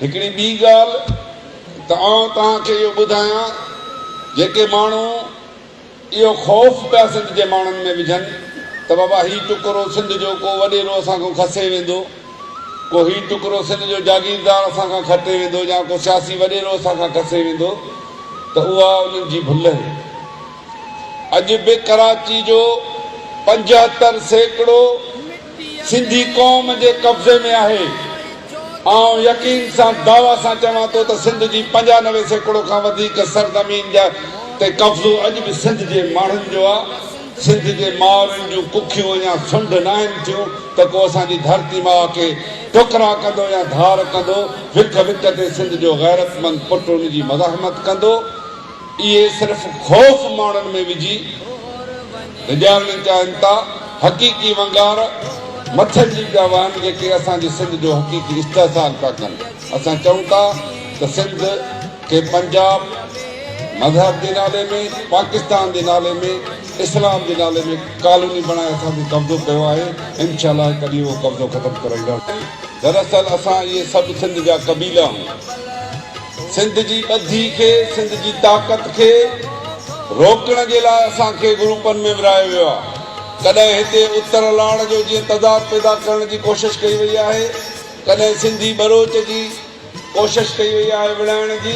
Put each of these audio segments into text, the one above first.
هڪڙي ٻي ڳالهه ته آئون توهان کي اهو ٻڌايان جيڪي ماڻهو اهو خوف پيا سنڌ جي ماڻهن ۾ وجهن ته بابا هي ٽڪرو سنڌ جو ڪو وڏيرو اسان کان کسي ويندو، ڪو هي ٽڪرو سنڌ جو جاگيردار اسان کان کٽي ويندو يا ڪو سياسي وڏيرو اسان کان کسي ويندو ته اها انهن جي ڀل اهي. اڄ به ڪراچي جو 75% سنڌي قوم جي قبضي ۾ آهي. آئون يقين سان دعويٰ سان چوان ٿو ته سنڌ جي 95% کان وڌيڪ سرزمين جا تي قبضو اڄ به سنڌ جي ماڻهن جو آ. سنڌ جي مائرن جون ڪکيون اڃا سنڍ ناهن ٿيون ته ڪو اسان جي ڌرتي ماء کي ٽڪرا ڪندو يا ڌار ڪندو. وک وک تي سنڌ جو غيرتمند پٽ ان جي مزاحمت ڪندو. اهي صرف خوف ماڻهن ۾ وجهي ڊيڄارڻ چاهين ٿا. حقيقي ونگار مٿن جي پيا وهن جيڪي اسان جي سنڌ جو حقيقي استحصال پيا ڪن. اسان چئون ٿا ته سنڌ کي پنجاب مذهب جي نالي ۾، پاڪستان جي نالي ۾، اسلام جي نالي ۾ ڪالوني بڻائي اسان تي قبضو ڪيو آهي. انشاء الله هڪ ڏينهن اهو قبضو ختم ڪرائينداسين. دراصل اسان اهي سڀ سنڌ جا قبيلا آهيون. سنڌ جي ٻڌي کي، سنڌ جي طاقت کي روڪڻ جي لاء اسان کي گروپن ۾ ورهايو ويو آهي. ڪڏهن هتي اتر لاڙ جو جيئن تضاد پيدا ڪرڻ جي ڪوشش ڪئي وئي آهي، ڪڏهن سنڌي ٻروچ جي ڪوشش ڪئي وئي آهي وڙهائڻ جي،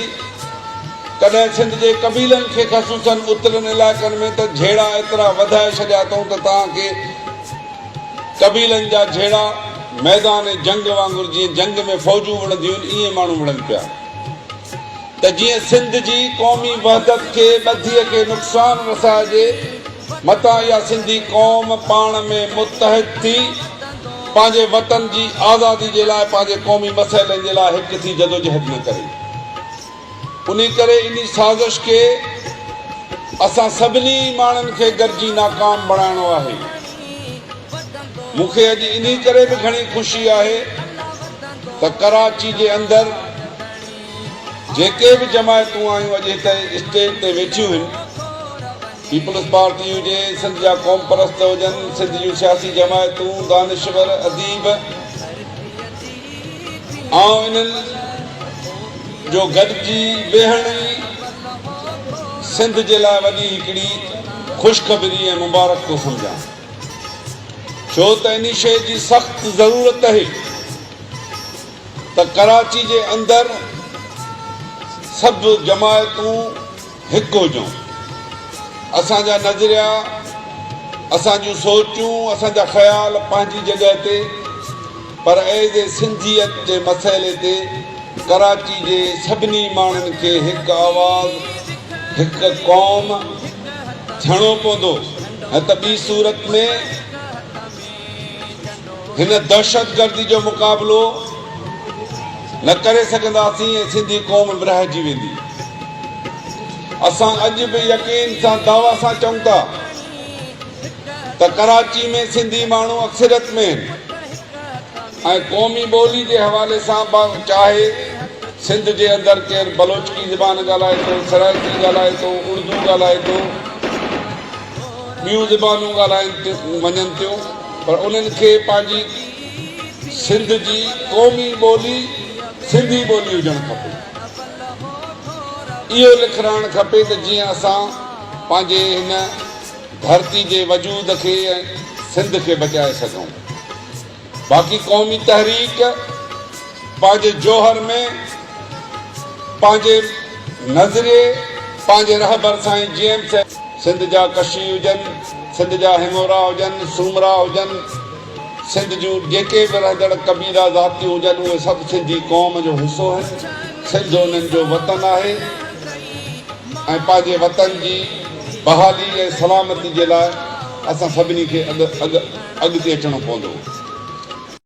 ڪڏهن سنڌ جي قبيلن کي خصوصن اترين علائقن ۾ ته جهيڙا ايترا وڌائي ڇڏيا اٿئون ته توهان کي قبيلن جا جهيڙا ميدان جنگ وانگر جيئن جنگ ۾ فوجون وڙهنديون آهن ايئن ماڻهو وڙهن پيا ته جيئن سنڌ جي قومي وحدت کي ٻڌيء کي نقصان رسائجي متان اها سنڌي قوم پاڻ ۾ متحد ٿي پنهنجي وطن جي آزادي جي لاء پنهنجي قومي مسئلن جي لاء هڪ ٿي جدوجهد نه ڪري. انهي ڪري انهي سازش کي اسان سڀني ماڻهن کي گڏجي ناڪام بڻائڻو آهي. مون کي اڄ انهي ڪري به گهڻي خوشي آهي ته ڪراچي جي اندر جيڪي به جماعتون آيون اڄ هتي اسٽيج تي ويٺيون هن، پيپلز پارٽي هجي، سنڌ جا قومپرست هجن، سنڌ جون سياسي جماعتون، دانشور، اديب، آئون انهن جو گڏجي ويهڻ ئي سنڌ جي لاء وڏي هڪڙي خوشخبري ۽ مبارڪ ٿو سمجهان. ڇو ته انهي شيء جي سخت ضرورت اهي ته ڪراچي جي اندر سڀ جماعتون هڪ هجون. اسان جا نظريا، اسان جون سوچون، اسان جا خيال پنهنجي جڳهه تي پر ايز اي سنڌيت جي مسئلي تي ڪراچي جي سڀني ماڻهن کي هڪ آواز، هڪ قوم ٿيڻو پوندو نه ته ٻي صورت ۾ هن دهشتگردي جو مقابلو نه ڪري سگهنداسين ۽ سنڌي قوم ورهائجي ويندي. اسان اڄ به يقين سان دعويٰ سان چئون ٿا ته ڪراچي ۾ سنڌي ماڻهو اڪثريت ۾ آهن ۽ قومي ٻولي جي حوالي سان به چاهي سنڌ جي اندر ڪير بلوچڪي زبان ڳالهائي ٿو، سرائيڪي ڳالهائي ٿو، اردو ڳالهائي ٿو، ٻيون زبانون ڳالهائين وڃن ٿيون پر انهن کي پنهنجي سنڌ جي قومي ٻولي سنڌي ٻولي هجڻ کپي. اهو لکرائڻ کپي ته جيئن اسان پنهنجي هن ڌرتي جي وجود کي ۽ سنڌ کي بچائي سگهون. باقي قومي تحريڪ پنهنجي جوهر ۾ پنهنجي نظريي پنهنجي رهبر سائين جي ايم سيد، سنڌ جا ڪشي هجن، سنڌ جا هڱورا هجن، سومرا هجن، سنڌ جون جيڪي به رهندڙ قبيلا ذاتيون هجن اهي سڀ سنڌي قوم جو حصو آهن، سنڌ انهن جو وطن آهي ۽ پنهنجي وطن جي بحالي ۽ سلامتي جي لاء اسان سڀني کي اڳ اڳ اڳتي اچڻو پوندو.